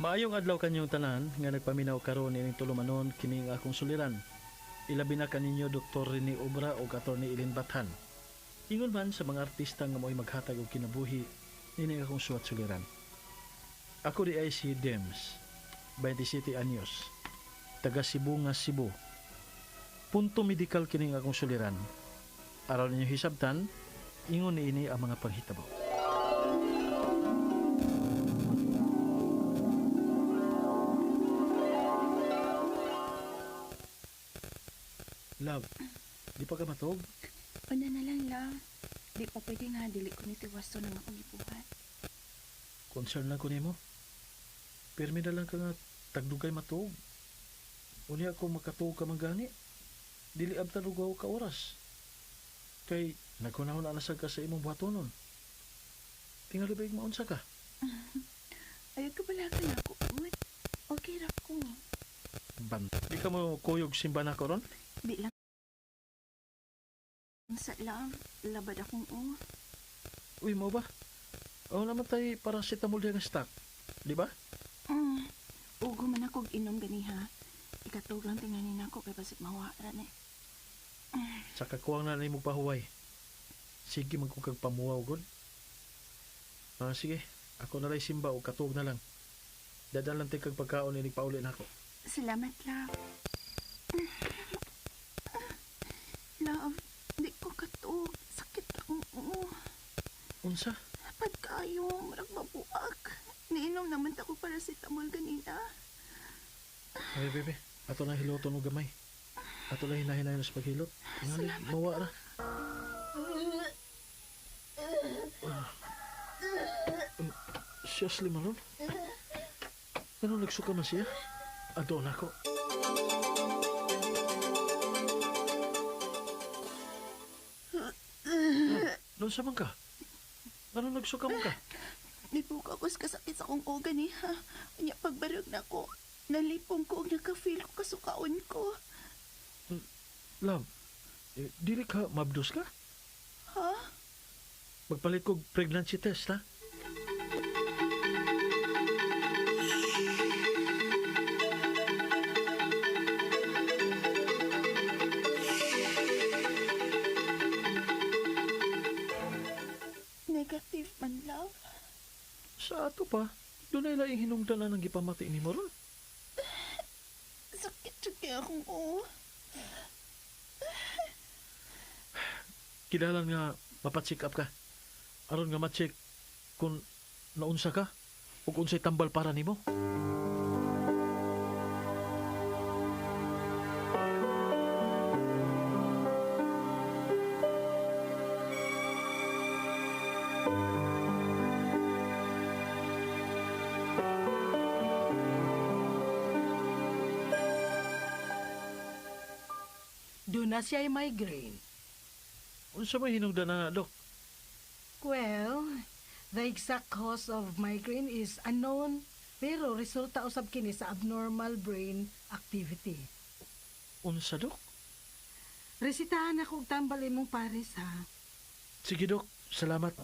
Maayong adlaw kanyong tanan nga nagpaminaw karon ining tulumanon kining akong suliran. Ilabi na kaninyo Dr. Rene Obra o Attorney Ilin Bathan. Ingon man sa mga artista nga mo'y maghatag og kinabuhi nining akong suwat suliran. Ako di ay si Dems, 27 anyos, taga Cebu nga Cebu. Punto medikal kining akong suliran. Aral ninyo hisabtan, ingon niini ang mga panghitabo. Love, di pa ka matog? Una na lang, love. Di pa pwede nga, dili ko nitiwaso ng akong ibuhat. Concern lang ko nimo. Pirmi na lang ka nga tagdugay matog. Unya ako makatuog ka man gani. Dili abtan og ka oras. Kay nagkunahon na nasag ka sa imong buhatonon. Tingali ba maunsa ka? Ayaw ka pala ka na ako. Okay ra ko. Ban. Di ka mo kuyog simba na ko ron? Di lang. Sa love, labad akong o. Uy, mo ba? O naman tayo paracetamol diya nga stock. Di ba? Ugo man ako inom ganiha. Ikatug lang tinganin ako kay basig mawara ni. Sa kakuwang na nimo pahuway. Sige man kung kag pamuwaw gud. Ah, sige, ako na lay simba o katuog na lang. Dadan lang tay kag pagkaon inig pauli nako. Salamat, love. Love, di ko katuog. Sakit akong oo. Unsa? Pagkayo, murag mabuak. Niinom naman ta ko paracetamol ganina. Ay, bebe, ato na hiloton og gamay. Ato na hinahinayon sa paghilot. Salamat, Mawa ra. Si Ashley man ron. Ano nagsuka man siya? Ato na ako. Doon sa man ka? Ano nagsuka man ka? Nibuka ko sa kasakit sa akong ogan eh, ha. Anya pagbarag na ko, nalipong ko og naka-feel ko kasukaon ko. Love, dili ka mabdos ka? Ha? Magpalit kog pregnancy test, ha? Negative man, love. Sa ato pa, dunay laing hinungdan na nang gipamati ni mo ron. Sakit siya kaya akong oo. Kinahanglan nga mapacheck up ka. Aron nga ma-check kung naunsa ka o kung unsay tambal para nimo. Doon na siya migraine. Unsa may hinungdan na, Dok? Well, the exact cause of migraine is unknown, pero resulta usab kini sa abnormal brain activity. Unsa, Dok? Resitahan ako og tambal imong pares, ha? Sige, Dok. Salamat.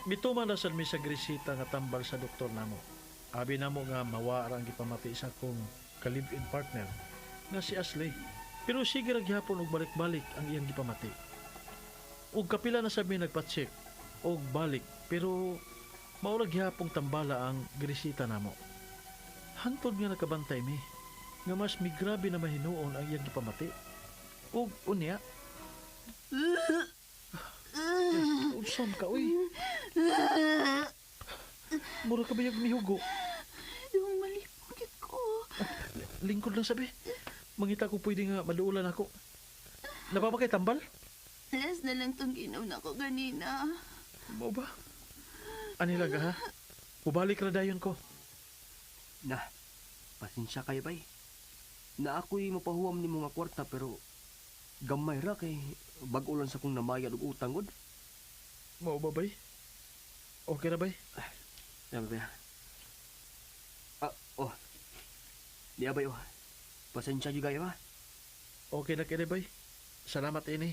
Mituman na sad mi sa gresita nga tambal sa doktor namo. Abi namo nga mawa ra ang gipamati sa akong ka-live-in partner nga si Ashley. Pero sige ra gihapon og balik-balik ang iyang gipamati. Og kapila na sad mi nagpa-check og balik, pero mao ra gihapong tambala ang gresita namo. Hantod nga nakabantay mi nga mas migrabe na mahinuon ang iyang gipamati. Og unya, unsam ka, uy? Mura ka ba yung mihugo? Yung malipong ko. Lingkod lang sabi. Mangita ko pwede nga maduulan ako. Napa ba kay tambal? Last na lang tong ginom na ko ganina. Mo ba? Anila ka ha? Ubalik ra dayon ko. Na, pasensya kayo bay. Na ako'y mapahuwam ni mga kwarta pero gamay ra kay bag-o lang sa kong namayad og utang gud. Mao ba bay? Okay ra bay? Yan ba? Ah, oh. Di abay oh. Pasensya gyud kayo ha. Okay na kini bay. Salamat ini.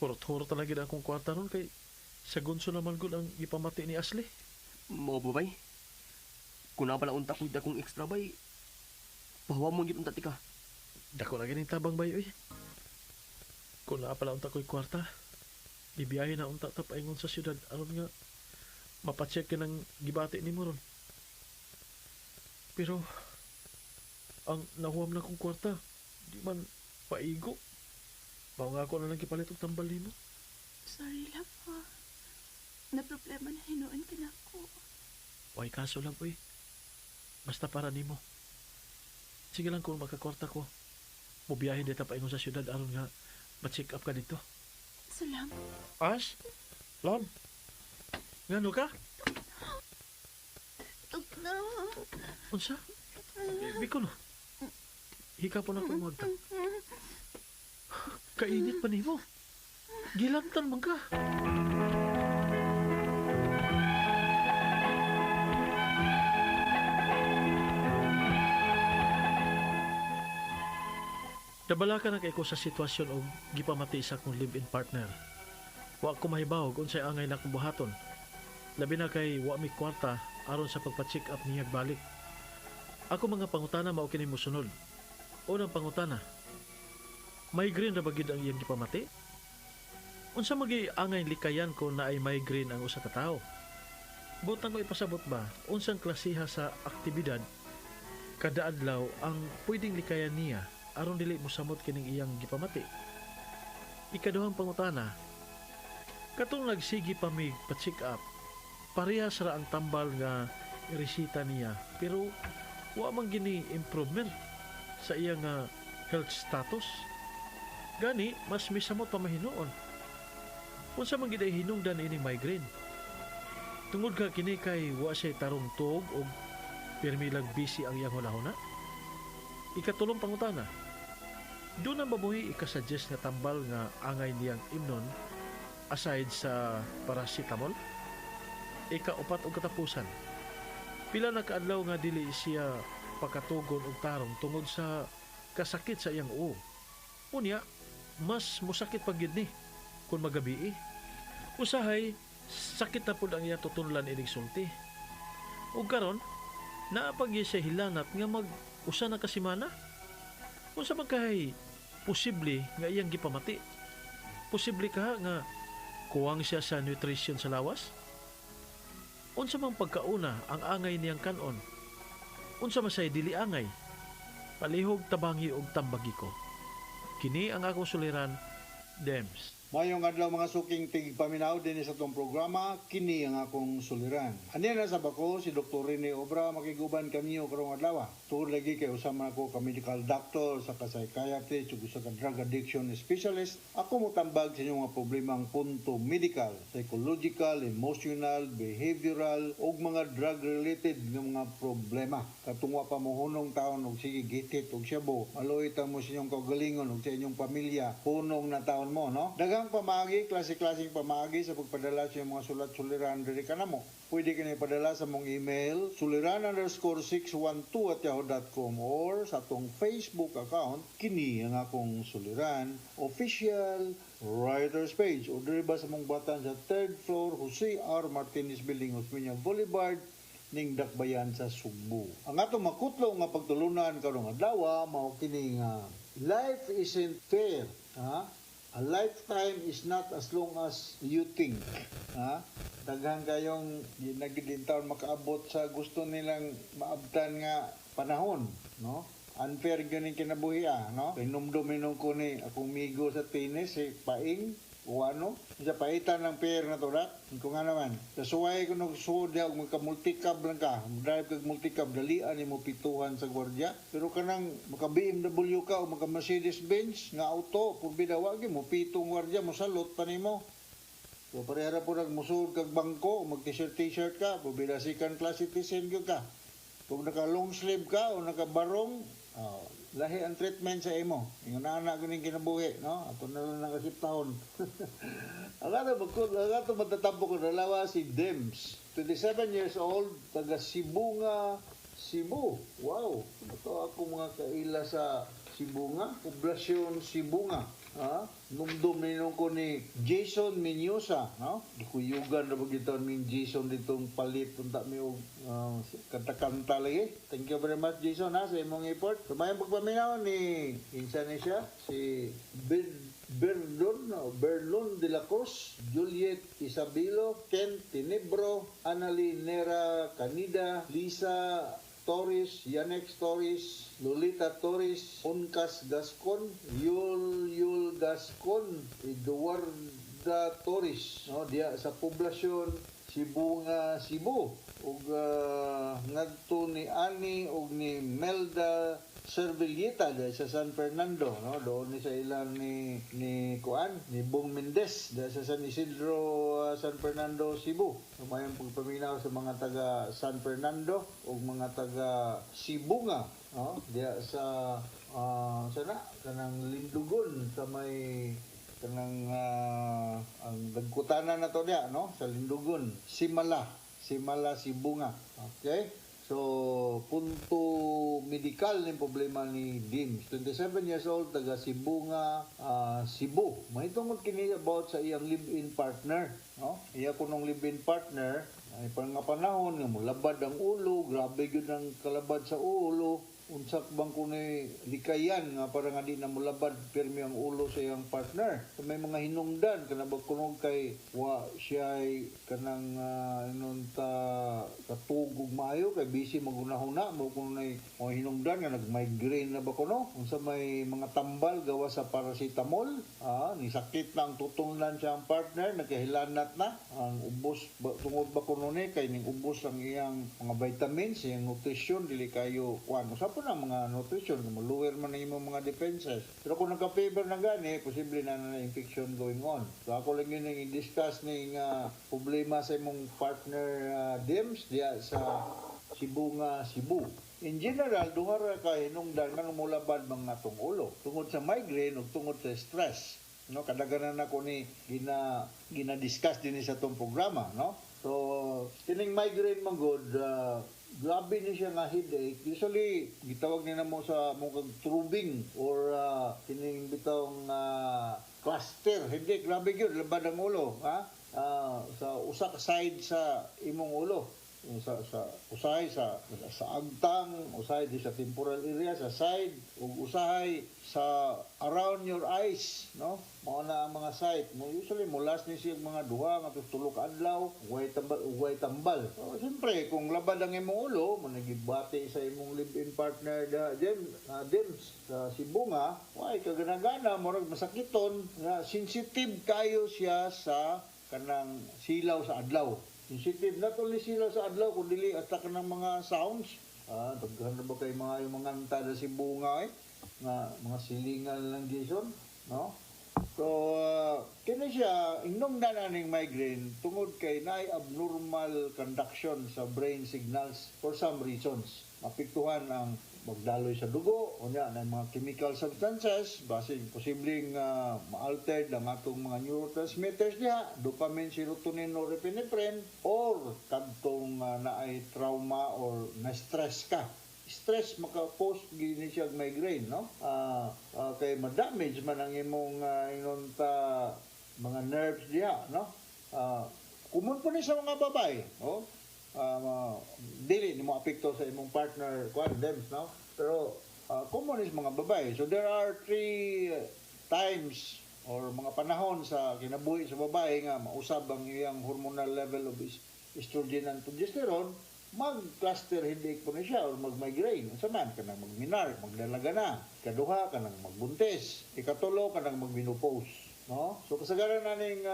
Hurot-hurot na lang gid akong kwarta ron kay sa gunso naman gud ang gipamati ni Ashley. Mao ba bay? Kung naa pala unta ko'y dakong extra bay, pahuwam mo gyud unta tika. Dako na gining tabang bay oy. Kung naa pala unta ko'y kwarta, bibiyahe na unta ta paingon sa syudad aron nga mapacheck ka ng gibati nimo ron. Pero ang nahuwam na kong kwarta, di man paigo. Mao nga ako na lang gipalit og tambal nimo. Sorry, love, ha. Na problema na hinuon ka na ako. Way kaso lang, uy. Basta para nimo. Sige lang kung makakwarta ko. Mubiyahe dito paingon sa syudad aron nga ma-check up ka dito. Salamat. Ash? Lon? Ngano ka? Tug na. Unsa? Biko no. Hika po na akong magta. Kainit pa nimo. Gilantan man ka. Dabala ka na kay ko sa sitwasyon og gipamati sa akong live-in partner. Wa ko mahibaw kung unsay angay na akong buhaton. Labi na kay wa mi kwarta aron sa pagpa-check up niya balik. Ako mga pangutana mao kini mosunod. Unang pangutana, migraine ra ba gid ang iyang gipamati? Unsa magi angay likayan ko na ay migraine ang usa ka tawo? Butang ko ipasabot ba unsang klasiha sa aktibidad kada adlaw ang pwedeng likayan niya aron dili mosamot kining iyang gipamati? Ikaduhang pangutana, katong nagsigi pa mig pa-check up, parehas ra ang tambal nga resita niya pero wa man gini improvement sa iyang health status. Gani mas misamot pa mahinuon. Unsa man gid ay hinungdan ini migraine? Tungod ka kini kay wa siya tarong tuog og pirmi lang busy ang iyang hunahuna. Ikatulong pangutana, doon ang babuhi ikasuggest nga tambal nga angay niyang imnon aside sa paracetamol? Ikaupat og katapusan, pila na kaadlaw nga dili siya pakatugon og tarong tungod sa kasakit sa iyang uo. Unya, mas mosakit pa gyud ni kung magabii. Usahay, sakit na pud ang iyang tutunlan inig sulti. Ug karon, naa pa gyud siya hilanat nga mag usa na ka semana. Unsa man kay posible nga iyang gipamati? Posible ka nga kuwang siya sa nutrition sa lawas? Unsa man pagkauna ang angay niyang kanon? Unsa man say dili angay? Palihog tabangi og tambagi ko. Kini ang akong suliran, Dems. Mayong adlaw mga suking tigpaminaw dinhi sa atong programa, kini ang akong suliran. Ani na sa bako si Dr. Rene Obra, makiguban kami karong adlaw. Tuod lagi kay usa man ako ka medical doctor sa ka psychiatrist ug usa ka drug addiction specialist. Ako motambag sa inyong mga problemang punto medical, psychological, emotional, behavioral ug mga drug related nga mga problema. Katong wa pa mohunong taon og sige gitit og shabu, maluoy ta mo sa inyong kaugalingon ug sa inyong pamilya, hunong na taon mo, no? Daghang pamaagi, klase-klaseng pamaagi sa pagpadala sa inyong mga sulat-suliran diri kanamo. Pwede kini padala sa mong email suliran_612@yahoo.com or sa atong Facebook account kini ang akong suliran official writers page, o diri ba sa mong batan sa 3rd floor Jose R. Martinez Building, Osmeña Boulevard, ning Dakbayan sa Sugbo. Ang atong makutlo nga pagtulunan karong adlaw mao kini nga life isn't fair, ha? A lifetime is not as long as you think. Ha? Daghan kayong nagidin taon makaabot sa gusto nilang maabtan nga panahon, no? Unfair ganing kinabuhi, no? Hinumdum ko ni akong migo sa tennis, si Paing, o ano, sa paitan ng pair na to, rat. Kung nga naman, sa suway ko nagsuod niya, kung magka-multicab lang ka, drive kag multicab, dalian ni mo pituhan sa gwardiya. Pero kanang maka-BMW ka o maka-Mercedes-Benz nga auto, purbida wagi mo, pitong gwardiya, mo salot pa nimo. So parehara po nagmusuod kag bangko, mag-t-shirt, t-shirt ka, purbida second class citizen gyud ka. Kung naka-long sleeve ka o naka-barong, lahi ang treatment sa imo. Ingon na anak ganing kinabuhi, no? Ato na lang nakasiptahon. Ang ato, ang ato matatampo ko, dalawa si Dems. 27 years old, taga Sibonga Cebu. Wow, ito ako mga kaila sa Sibunga, Poblasyon Sibunga. Ha? Numdum ninong ko ni Jason Minyusa, no? Gikuyugan na ba gito ni Jason ditong palit unta mi og kanta-kanta lagi. Thank you very much, Jason, ha, sa imong effort. So mayong pagpaminaw ni insa ni siya si Berdon, no? Berlon de la Cruz, Juliet Isabelo, Ken Tinebro, Annalie Nera Canida, Lisa Torres, Yanex Torres, Lolita Torres, Oncas Gascon, Yul Yul Gascon, Eduarda Torres, no, diya sa Poblasyon Sibunga, Cebu. Ug ngadto ni Ani ug ni Melda Servilleta diya sa San Fernando, no, doon ni sa ilang ni kuan ni Bong Mendez diya sa San Isidro, San Fernando, Cebu. So, mayong pagpaminaw sa mga taga San Fernando ug mga taga Sibunga, no, diya sa sana kanang Lindugon sa may kanang ang dagkutanan na to diya, no, sa Lindugon, Simala, Simala, Sibunga. Okay? So, punto medikal ni problema ni Dims. 27 years old, taga Sibunga, Cebu. Mahitungod kini about sa iyang live-in partner. No? Iya kunong live-in partner, ay nga panahon nga mulabad ang ulo, grabe gyud ang kalabad sa ulo. Unsak bang kunoy likayan nga para nga di na mulabad pirmi ang ulo sa iyang partner. So, may mga hinungdan kana ba kuno kay wa siya ay kanang inunta katugog maayo kay busy magunahuna mo kuno nay mga hinungdan nga nag-migraine na ba kuno, unsa may mga tambal gawa sa paracetamol, ni sakit na ang tutunglan siya ang partner, nagkahilanat na ang ubos ba, tungod ba kuno ni kay ning ubos ang iyang mga vitamins, iyang nutrition, dili kayo kuan usa pa na mga nutrition, lower man ang imong mga defenses. Pero kung nagka-fever na gani, posible na na infection going on. So ako lang yun ang i-discuss ning problema sa imong partner, Dims, diya sa Sibunga, Cebu. In general, duha ra ka hinungdan nga mulabad mga atong ulo. Tungod sa migraine ug tungod sa stress. No, kadaghanan nako ni gina gina-discuss din sa atong programa, no? So, kining migraine man gud, grabe ni siya nga headache. Usually, gitawag ni namo sa mukag throbbing or kining bitong cluster headache. Grabe gyud labad ang ulo, ha? Sa usa ka side sa imong ulo, sa usahay sa agtang, usahay di sa temporal area sa side, ug usahay sa around your eyes, no, mao na ang mga site mo. Usually mulas ni siya mga 2 nga 3 ka adlaw, way tambal, way tambal. So, siyempre kung labad ang imong ulo mo, nagibati sa imong live-in partner da Jem, Dims sa Sibunga, way kaganagana, murag masakiton na sensitive kayo siya sa kanang silaw sa adlaw. Sensitive not only silaw sa adlaw kundi dili at kanang mga sounds. Daghan na ba kay mga yung mga anta sa Sibunga eh nga mga silingan lang, Jason, no? So kini siya ingnom na ning migraine tungod kay naay abnormal conduction sa brain signals for some reasons. Mapiktuhan ang magdaloy sa dugo, unya na mga chemical substances, basin posibleng ma-altered ang atong mga neurotransmitters diha, dopamine, serotonin, norepinephrine, or kadtong naay trauma or na-stress ka. Stress maka-cause gini siya og migraine, no? Kay ma-damage man ang imong inunta mga nerves diha, no? Common po ni sa mga babae, oh? Dili ni mo apekto sa imong partner kuan, Dems, no? Pero common is mga babae. So there are 3 times or mga panahon sa kinabuhi sa babae nga mausab ang iyang hormonal level of estrogen and progesterone, mag-cluster headache po ni siya or mag-migraine. Unsa man, kanang magminar, magdalaga na. Ikaduha, kanang magbuntis. Ikatulo, kanang mag-menopause, no? So kasagaran na ning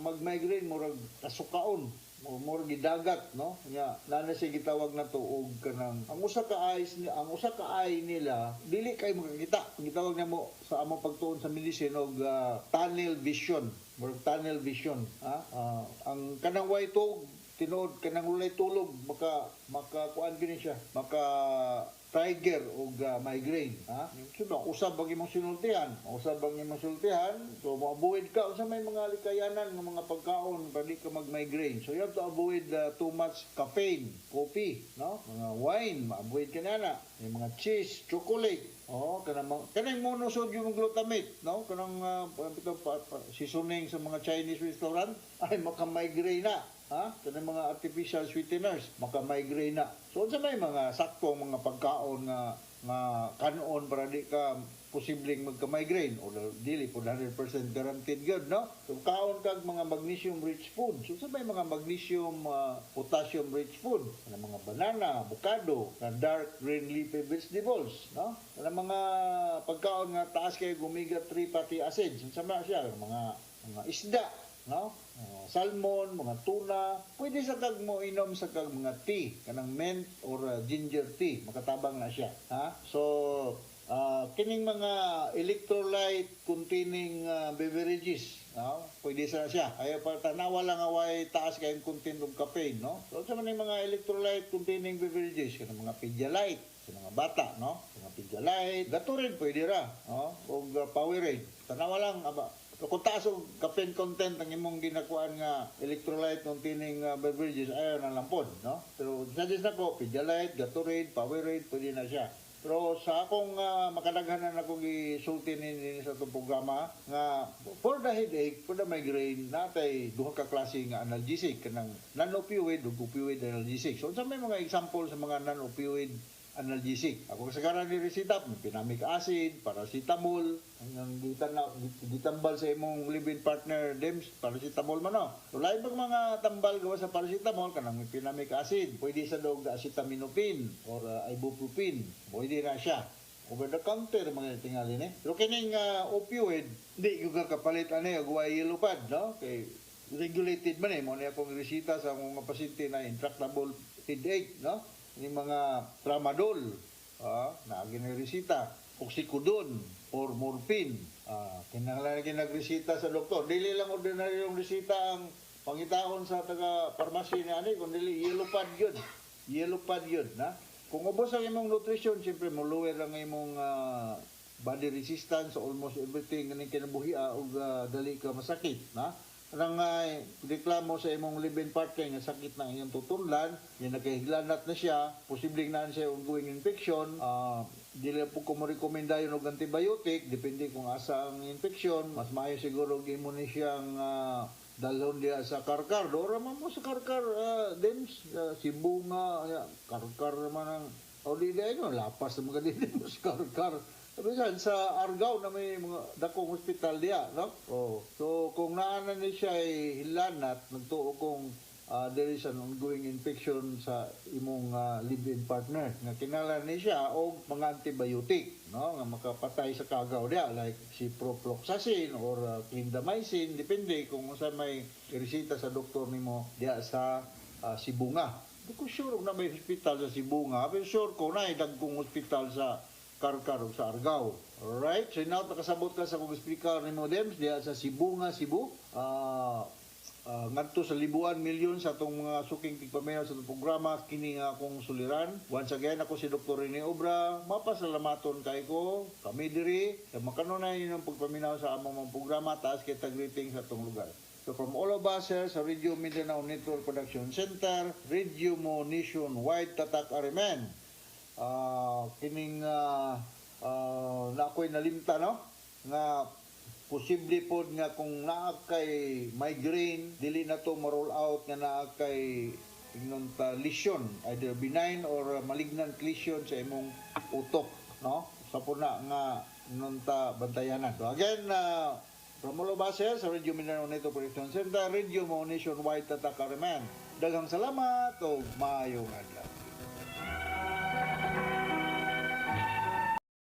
mag-migraine murag kasukaon, murag gidagat, no? Nya naa na siya gitawag na to og kanang ang usa ka eyes ni ang usa ka eye nila dili kay makakita. Gitawag namo sa among pagtuon sa medicine og tunnel vision, murag tunnel vision, ha? Ang kanang way tug tinuod kanang walay tulog maka maka kuan gini siya, maka trigger og migraine, ha? Yung usab ang imong sinultihan, usab ang imong sultihan, so mo-avoid ka unsa may mga likayanan nga mga pagkaon para di ka mag-migraine. So you have to avoid too much caffeine, coffee, no? Mga wine, ma-avoid ka na na. Yung mga cheese, chocolate, oh, kanang kanang monosodium glutamate, no? Kanang ito, seasoning sa mga Chinese restaurant ay maka-migraine na. Ha? Kanang mga artificial sweeteners, maka-migraine na. So unsa may mga saktong mga pagkaon nga nga kanon para di ka posibleng magka-migraine o dili po 100% guaranteed gyud, no? So kaon kag mga magnesium rich food. So sa may mga magnesium, potassium rich food, kanang mga banana, avocado, na dark green leafy vegetables, no? Kanang mga pagkaon nga taas kay omega 3 fatty acids, unsa man siya, mga isda, no? Mga salmon, mga tuna, pwede sa kag mo inom sa kag mga tea, kanang mint or ginger tea, makatabang na siya, ha? So kining mga electrolyte containing beverages, no? Pwede sa siya. Ayaw pa tanawa lang nga way taas kayong content og caffeine, no? So sa man mga electrolyte containing beverages, kanang mga Pedialyte sa mga bata, no? Mga Pedialyte, Gatorade pwede ra, no? Og Powerade. Tanawa lang aba. So, kung taas og caffeine content ang imong ginakuan nga electrolyte containing beverages, ayaw na lang pod, no? Pero suggest nako, Pedialyte, Gatorade, Powerade, pwede na siya. Pero sa akong makadaghanan akong gisulti ni sa itong programa nga for the headache, for the migraine, natay duha ka klase nga analgesic, kanang non-opioid ug opioid analgesic. So unsa may mga example sa mga non-opioid analgesic? Ako kasagaran ni resita, mefenamic acid, paracetamol, ang gitan na gitambal sa imong live-in partner Dems, paracetamol man, no. So lain bang mga tambal gawa sa paracetamol, kanang mefenamic acid, pwede sa dog acetaminophen or ibuprofen, pwede na siya. Over the counter mga tingali ni. Pero kining opioid, di gyud ka kapalit ani og way yellow pad, no? Kay regulated man eh, mo ni akong resita sa akong mga pasyente na intractable headache, no? Yung mga tramadol, naagi na resita, oxycodone or morphine. Kinahanglan lagi nagresita sa doktor. Dili lang ordinary yung resita ang pangitaon sa taga pharmacy ni ani, kun dili yellow pad yun. Yellow pad yun, na. Kung ubos ang imong nutrition, siyempre mo lower ang imong body resistance, almost everything kaning kinabuhi og dali ka masakit, na. Anang reklamo sa imong live-in partner nga sakit na iyong tutunlan, yung nagkahiglanat na siya, posibleng naan siya ongoing infection, dili po ko mo rekomenda yun og antibiotic, depende kung asa ang infection, mas maayo siguro imo ni siyang dalhon diya sa Carcar. Dora man mo sa Carcar, Dems, Cebu nga, ya, Carcar naman ang, o di di no, lapas na mga din mo sa Carcar. Bisan sa Argao na may mga dakong ospital diya, no? Oh. So kung naa na ni siya ay hilanat, nagtuo kong there is an ongoing infection sa imong live-in partner nga kinahanglan ni siya og mga antibiotic, no, nga makapatay sa kagaw diya, like ciprofloxacin or clindamycin, depende kung unsa may reseta sa doktor nimo diya sa Sibonga. Di ko sure kung na may hospital sa Sibonga, pero sure ko na dagkong hospital sa Carcar ug sa Argao. Alright? So now nakasabot ka sa kong speaker ni mo, Dems, diya sa Sibonga, Cebu. Ngadto sa libuan milyon sa atong mga suking tigpaminaw sa atong programa kini nga akong suliran. Once again, ako si Dr. Rene Obra. Mapasalamaton kay ko kami diri sa makanunay ninyong pagpaminaw sa among mga programa. Taas kita greeting sa atong lugar. So from all of us here sa Radio Mindanao Network Production Center, Radio Mo Nationwide, Tatak Arimen. Kining na ako'y nalimta, no, nga posible pod nga kung naa kay migraine, dili na to ma-roll out nga naa kay ingnon ta lesion, either benign or malignant lesion sa imong utok, no? Sa puna nga ingnon ta bantayanan. So again, Romulo Baser sa Radio Mindanao Network Production Center, Radio Mo Nationwide, Tatak Arimen. Daghang salamat ug maayong adlaw.